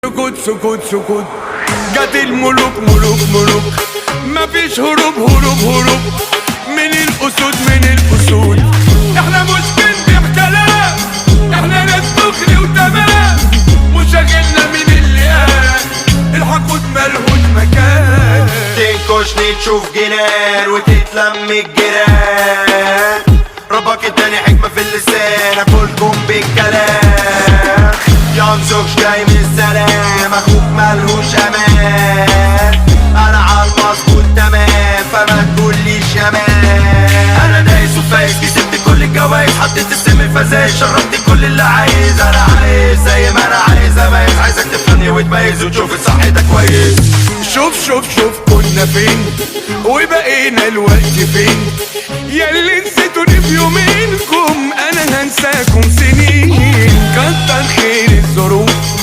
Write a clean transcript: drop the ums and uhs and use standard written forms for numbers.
سكوت سكوت سكوت، جت الملوك ملوك ملوك، مفيش هروب هروب هروب من الاسود من الاسود. احنا مش بنبيع كلام، احنا ناس دغري وتمام، مشاغلنا من اللي قال الحقود ملهوش مكان. تنكشني تشوف جنان وتتلم الجيران، ربك اداني حكمة في اللسان اكلكم بالكلام. ينزغش جاي من السلام، اخوك ملهوش امان، انا عالمظبوط تمام فما تقوليش امان. انا دايس وفايز، كسبت كل الجوايز، حطيت السم الفزايز، شربت كل اللي عايز. انا عايز زي ما انا عايز اميز، عايزك تفهمني وتميز وتشوف الصح ده كويس. شوف شوف شوف كنا فين وبقينا الوقت فين، ياللي نسيتوني في يومينكم انا هنساكم سنين. كتر خير الظروف